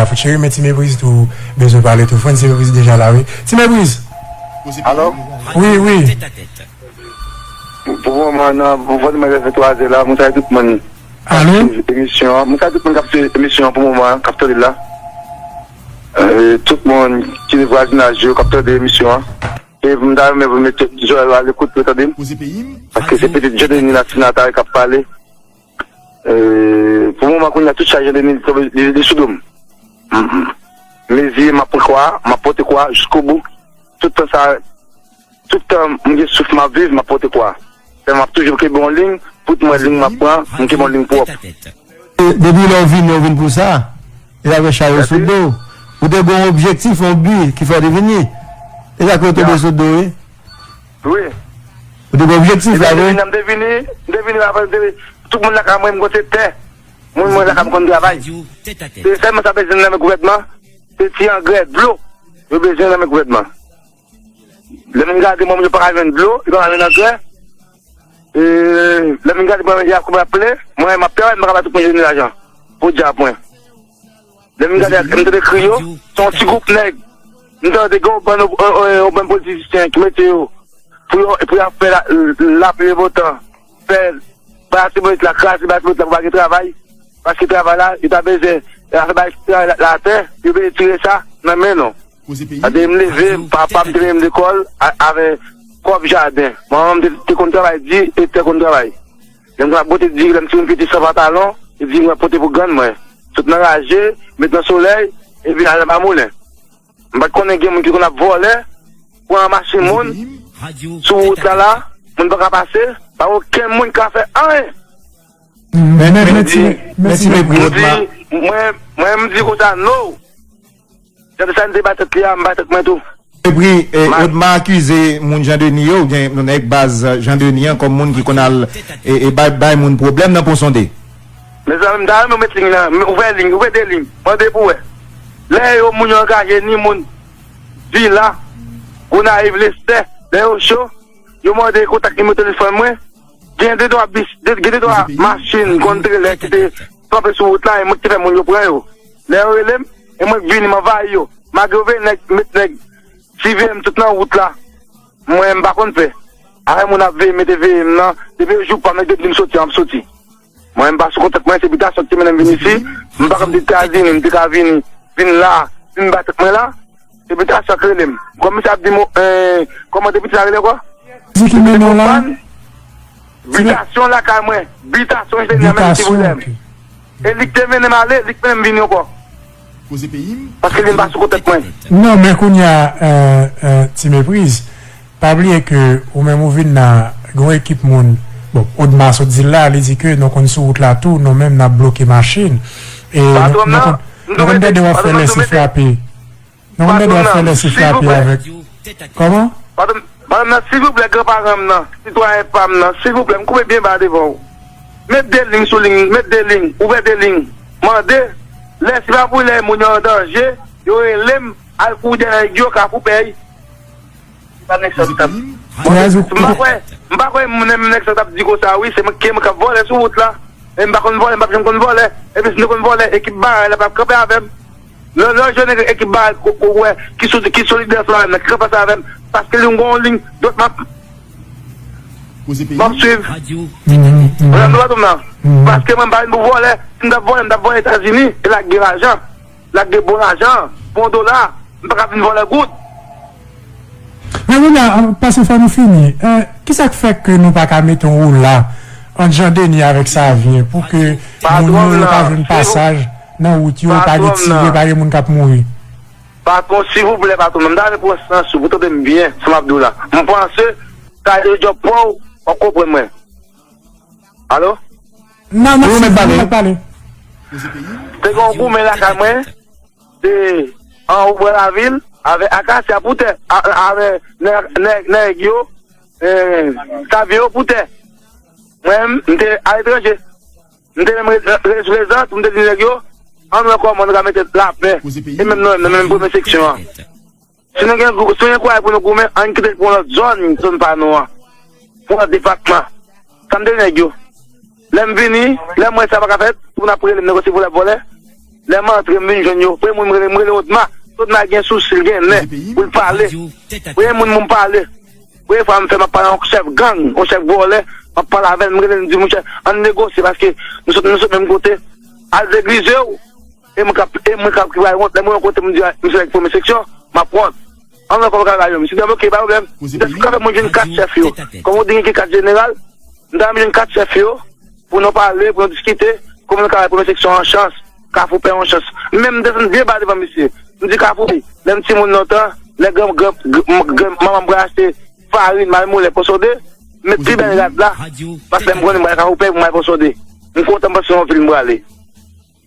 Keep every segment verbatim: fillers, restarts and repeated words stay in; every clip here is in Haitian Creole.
Afou Cheri, men Ti Mepriz tou bezwen pale tou. Fwenn Ti Mepriz deja la, wi. Ti Mepriz! Alo? Wi, wi. Pou moman nan, pou fò mwen fè twa zè la, mwen salye tout moun k ap Alo? Swiv emisyon an. Mwen salye tout moun k ap swiv emisyon an pou moman an, k ap tande l la. E, tout moun ki nan vwazinaj yo k ap tande emisyon an. E m ta renmen pou mete zòrèy yo a lekout pou yo tande m. Paske se pitit Jean Denis Nasina Tarek k ap pale. E, pou moman kounye a, tout chay Jean Denis li, li, li sou do m. M, m, mezi m ap pran kwa, m ap pote kwa jiskobou. Tout tan sa, tout tan m gen souf m ap viv, m ap pote kwa. Fè m ap toujou kenbe yon liy, tout mwen liy m ap pran, m kenbe yon liy pwòp. E, depi lè w vini, w vin pou sa. E sa k fè chay yo sou do w. Ou te gen yon objektif, yon bi ki fè w te vini. E sa k fè w tonbe sou do w, wi. Wi. Ou te gen objektif la, wi. M te vini, m te vini, m te vini, m te vini, tout moun lakay mwen, m gon se tè. Moun mwen lakay m konn travay. Se sèlman sa bezwen nan men gouvènman, se ti angrè dlo. Yo bezwen nan men gouvènman. Lè m gade mwen, yo pa ka jwenn dlo, yo pa ka jwenn angrè. E, lè m gade mwen, y ap koupe aple, mwen, m ap travay, m pa ka ba tout moun jwenn lajan. Pou dyab mwen. Lè m gade, m tande kri yo, se yon ti gwoup nèg. M tande gen yon bann, yon, yon, yon bann politisyen ki mete yo pou yo, pou y ap fè la, lapli e botan, fè bay Latibonit la, kraze bay Latibonit la pou pa gen travay. Paske travay la, yo ta bezwen, yo ta fè bay travay la, la tè, yo bezwen tire sa nan men nou. Gade, m leve, papa m te mennen m lekòl a, avè kòb jaden. Manman m te, te konn travay di e te konn travay. Lè m t ap pote diri, lè m tire yon piti san pantalon, e diri mwen pote pou grann mwen. Sot nan raje, met nan solèy, epi al anba moulen. M pa t konnen gen moun ki konn ap vòlè, pran machin moun sou wout la la, moun pa ka pase, pa okenn moun ka fè anyen. Men, men, men, men, ti, men, ti, men, men, men, mwen, mwen, m di konsa, no. Gade sa m te ba tèt li a, m ba tèt mwen tou. Epi, e, Odma akize moun Jan Deni yo, oubyen nèg baz Jan Deni an kòm moun ki konn al, e, e bay, bay moun pwoblèm nan Pon Sonde. Mezanmi, m ta renmen w met liy nan, ouvè liy, ouvè de liy, mande pou wè. Lè yo moun yo angaje ni moun Vila, Gonayiv, Lestè, lè yo cho, yo mande kontak nimewo telefòn mwen, gen de twa bis, de, gen de twa machin, konn trelè ki te kanpe sou wout la, e mwen ki te fè moun yo pran yo. Lè yo rele m, e mwen k vini, m anvayi yo. Malgre yo veye nèg, met nèg, siveye m tout nan wout la. Mwen, m pa konn fè. Afè moun ap veye, mete veye m nan, depi yo jou pa m, nèg yo di m soti, m ap soti. Mwen, m pa sou kontak mwen, se bitasyon ki te mennen m vin isi. M pa konn m te Etazini, m te ka vini, vin la, vin bay tèt mwen la. Se bitasyon k rele m. Kòm misye ap di m, eh, kòman te piti la rele ankò? Di ki mennen w la? Bitasyon lakay mwen. Bitasyon, se li menm ki voye m. E li k te mennen m ale, li k mennen m vini ankò. Paske li m pa sou kontak mwen. Non, men kounye a, euh, euh, Ti Mepriz, pa bliye ke ou menm ou vin la, gen yon ekip moun. Bon, Odma sot di l la, li di ke nou konn sou wout la tou, nou menm n ap bloke machin. E nou, nou konn, nou konn tande w ap fè lèse frape. Nou konn tande w ap fè lèse frape avèk. Kòman? Madanm, madanm nan, silvouplè, granparan m nan, sitwayen pa m nan, silvouplè, m koupe byen ba devan w. Met de liy sou liy, met de liy, ouvè de liy. Mande, lè si pa pou lè moun yo an danje, yo rele m, al kouri dèyè nèg yo, Kafou Pèy. M pa kwè, m pa kwè moun nèg sa t ap di konsa, wi, se mwen, ke mwen k ap vòlè sou wout la. E m pa konn vòlè, m p ap janm konn vòlè. Epi si m te konn vòlè, ekip Baray la p ap kanpe avè m. Lè, lè w jwenn ekip Baray ko, ko, wè, ki sou, ki solidè sou avè m nan, ki kanpe ansanm avè m, paske li yon gon liy dwat m ap, m ap swiv. Mwen, m dwat ou nan. Paske mwen, m pa vin pou vòlè. Si m t ap vòlè, m t ap vòlè Etazini, e la k gen lajan. Lage bon lajan, bon dola, m pa ka vin vòlè goud. Men kounye a, paske fò nou fini. Eh, kisa k fè ke nou pa ka mete yon woula ant Jan Deni avèk Savyen pou ke moun yo, yo pa jwenn pasaj nan wout yo, pa gen tire, pa gen moun k ap mouri? Patwon, silvouplè, patwon, m ta renmen pran sans ou pou tande m byen, sa m ap di w la. M panse, sa e djòb pa w, w ap konprann mwen. Alo? Nan, nan, wi, mèt pale. Mèt pale. Te gen yon goumen lakay mwen, te anwo bò lavil, avè akasya pou tè, a, avè nèg, nèg, nèg yo, eh, savyen yo pou tè. Mwen, m te aletranje. M te menm re-, re-, reprezante, m te di nèg yo, ann wè kòman nou ka mete lapè. E menm nou menm, nan menm premye seksyon an. Si nou gen gou-, si nou gen kouraj pou nou goumen, ann kite l pou yon lòt zòn, zòn pa nou an. Pou yon lòt depatman. Sa m te di nèg yo. Lè m vini, lè m wè sa pa ka fèt, pou n ap rele m nèg yo se vòlè, vòlè. Lè m antre, m vin jwenn yo. Premye moun m rele, m rele Odma. Odma gen sousi, l gen nen pou l pale. Premye moun pou m pale. Premye fwa m fè, m ap pale a yon chèf gang, yon chèf vòlè, m ap pale avè l, m rele l, m di, monchè, ann negosye, paske nou sot, nou sot menm kote. Al deglize w, e mwen k ap, e mwen k ap ki bay wont. Lè mwen yon kote, m di, misye nèg premye seksyon, m ap wont. Ann wè kòman w ka bay yo. Misye di, ok, pa pwoblèm. M te ka fè mwen jwenn kat chèf yo. Kòm ou di gen kat jeneral, m ta renmen jwenn kat chèf yo, pou nou pale, pou nou diskite, kòman nou ka bay premye seksyon an chans, Kafou Pè yon chans. Men m desann byen ba devan misye. M di, Kafou, lè m timoun lontan, lè gran, gran, gran, gran manman m pral achte farin, m al moulen Pòsonde, m met pi bèl rad la, paske m konnen m pral Kafou Pè pou m al Pòsonde. M kontan, m panse se yon vil m prale.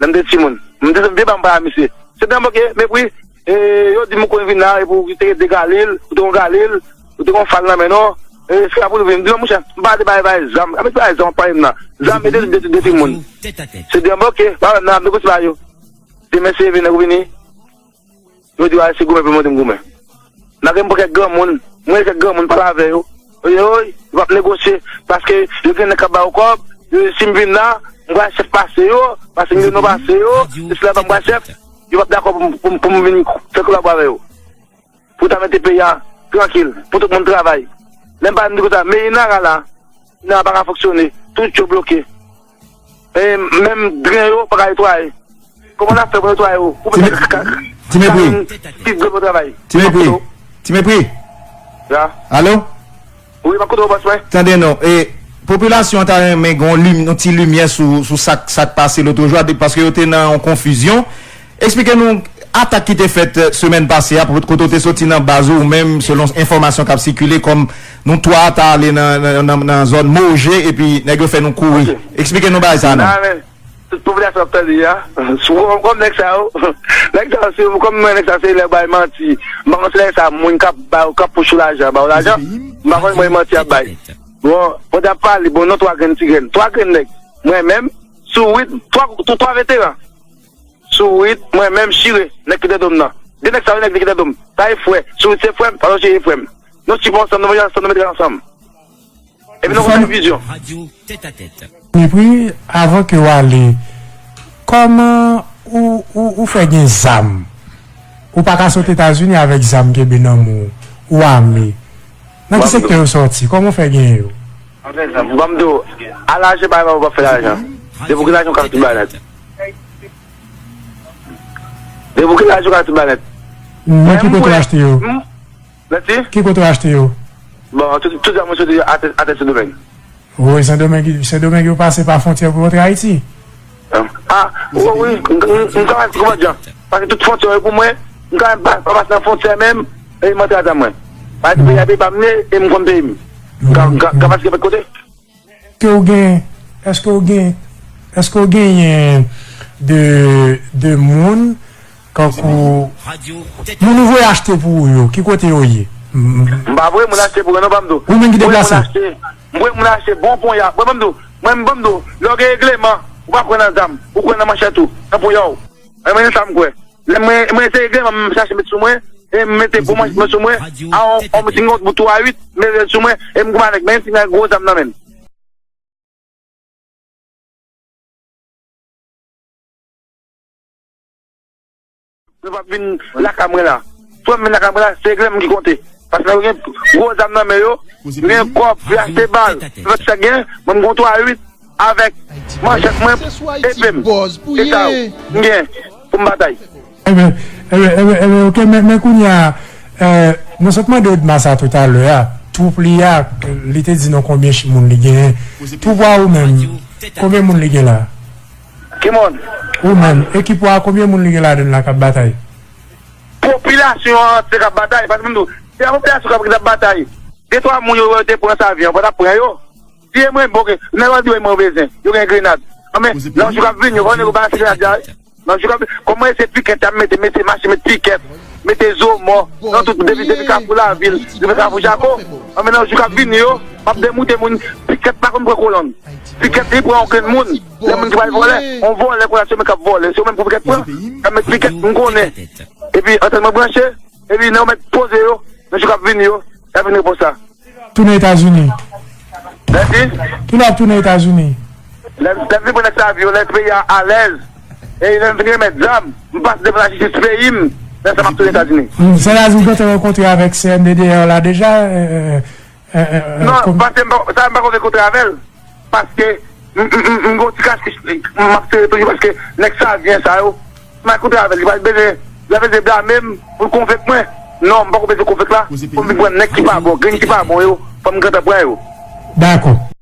Lè m te timoun. M te byen ba m pale a misye. Se te yon bòke mepri. E yo di m ou konn vin la, epi ou te rete galil, ou te gon galil, ou te gon fal nan men non. E se la pou l vin. M di non, monchè, m pa te bay, bay zam. A met bay zam, ap pale m nan. Zam, e de, de, de timoun. Se te yon bòke, pa wè m nan, ap negosye ba yo. Demen se vini, ou vini. Yo di w al se goumen pou monte m goumen. Malgre m pran kèk granmoun, mwen kèk granmoun pale avè yo. Yo di, oy, yo p ap negosye, paske yo gen nèg k ap ba yo kòb, yo di si m vin la, m pral chèf pase yo, paske m gen non pase yo, se sila ban m pral chèf, yo p ap dakò pou m, pou m, pou m vin fè kolabo avè yo. Pou ta mete peyi a trankil, pou tout moun travay. Lè m pale m di konsa, meri Nara la, Nara pa ka fonksyone, tout yo bloke. E menm dren yo pa ka netwaye. Kòman n ap fè pou netwaye yo? Ou Ti mèt, ka, ka, Ti Mepri. Ka vin pi dlo pou travay. Ti Mepri. Ti Mepri. Ya. Alo? Wi, m ap koute w, bòs mwen. Tande non. E popilasyon an ta renmen gen yon lim-, yon ti limyè sou, sou sa k, sa k pase lòt jou a, de, paske yo te nan yon konfizyon. Eksplike nou atak ki te fèt, eh, semèn pase a, kote w te soti nan baz ou, ou menm, selon enfòmasyon k ap sikile, kòm nou twa ta ale nan, nan, nan, nan zòn Moje, epi nèg yo fè nou kouri. Ok. Eksplike nou bagay sa a non. Nan men tout popilasyon ap tande a. Sou kòm, kòm nèg sa yo, nèg sa yo, se, kòm mwen, nèg sa se lè bay manti. M pa konn si nèg sa moun k ap ba, k ap pouche w lajan, ba w lajan. M pa konn mwen manti ap bay. Bon, pandan ap pale, bon, non, twa grenn ti grenn. Twa grenn nèg. Mwen menm, sou uit, twa, twa, twa veteran. Sou uit, mwen menm, chire, nèg ki te dom nan. De nèg sa yo, nèg ki te dom. Sa e frè. Sou uit se frè m, sa yo chire frè m. Nou sipo ansanm, nou manje ansanm, nou mete ansanm. Epi nou konn fè vizyon. Mepri, avan ke w ale, kòman ou, ou, ou fè gen zam? Ou pa ka sot Etazini avèk zam kenbe nan men w, ou ame. Nan ki sektè yo sòti? Kòman w fè gen yo? Ban m di w, al achte bagay pa ou p ap fè lajan. Depi w gen lajan, ou ka fè tout bagay nèt. Depi w gen lajan, ou ka fè tout bagay nèt. Nan ki kote w achte yo? Mèsi. Ki kote w achte yo? Bon, tout, tout zam mwen soti atè, atè Sendomeng. Wi, Sendomeng, Sendomeng yo pase pa fwontyè pou yo antre Ayiti. Ah, wi, wi, m, m, m ka pase konpòt jan. Paske tout fwontyè yo pou mwen, m ka pa, pa pase nan fwontyè menm, e m antre a zam mwen. Paske peyi a peyi pa m ye, e m konn peyi m. M ka, m ka, m ka pase nenpòt kote. Èske w gen, èske w gen, èske w genyen de, de moun, kankou, moun ou voye achte pou ou yo, ki kote yo ye? M pa voye moun achte pou yo non, ban m di w. Ou menm ki deplase? M voye moun achte bon ponya. Mwen, ban m di w, mwen, ban m di w, lè w gen regleman, ou pa kwè nan zam, ou kwè nan manchèt ou, nan ponya w. Mwen, mwen, se sa m kwè. Lè mwen, mwen, se regleman m chache met sou mwen, e m mete bon manchèt mwen sou mwen, a on, on, si m gen yon bout twa uit, m leve l sou mwen, e m goumen avèk, men si m gen gwo zam nan men m. Yo p ap vin lakay mwen la. Swa m vin lakay mwen la, se regle m ki konte. Paske yo gen gwo zam nan men yo, yo gen kòb, yo achte bal. Se fè sa gen, mwen m gon twa uit avèk manchèt mwen, epe m. E sa yo, m gen pou m batay. Ebyen, ebyen, ebyen, ebyen, ok, men, men kounye a, eh, nou sot mande Odma sa toutalè a, twoup li a, li te di nou konbyen ch-, moun li genyen. Twoup ou a ou menm, konbyen moun li gen la? Ki moun? Ou menm, ekip ou a, konbyen moun li gen ladan l la k ap batay? Popilasyon an antye k ap batay, paske m di w, se la popilasyon k ap, k ap batay. De twa moun yo, yo te pran sa avyon, pa t ap pran yo. Tiye mwen, bon, ok. Nèg yo di mwen bezwen. Yo gen grenad. Anben, nan jou k ap vini, yo konnen yo balase grenad la. Nan jou k ap vini, kòm mwen se pikèt, y ap mete, mete machin, mete pikèt, mete zo mò, nan tout, depi, depi Kafou Lavil, depi Kafou Jako. Anben, nan jou k ap vini yo, m ap demoute moun, pikèt pa konn pran kolonn. Pikèt, li pran yon grenn moun. Lè moun ki pral vòlè, yon vòlè, kolonn, se yo menm k ap vòlè, se yo menm pou pikèt pran. Y ap met pikèt, m konnen. Epi, antèn mwen branche, epi, nan yo mèt poze yo, nan jou k ap vini yo, y ap vin repons la. Tounen Etazini. Mèsi. Tounen, ap tounen Etazini. Lè, lè m fin pran nèg sa avyon, lè peyi a alèz, E lè m vin remèt zam, m pase devan lajistis peyi m, lè sa m ap tounen Etazini. Sè Lazou, ou te rankontre avèk C N D D R la deja? Non, paske m pa, sa m pa kontre avè l. Paske m gon ti kach m ap sere toujou paske nèg sa vyen sa yo. M al kontre avè l, li pral bezwen, li pral bezwen blame m pou l konvenk mwen. Non, m poko bezwen konvenk la. Pou m vin pran nèg ki pa bon, grenn ki pa bon yo, fò m gentan pran yo. Dakò.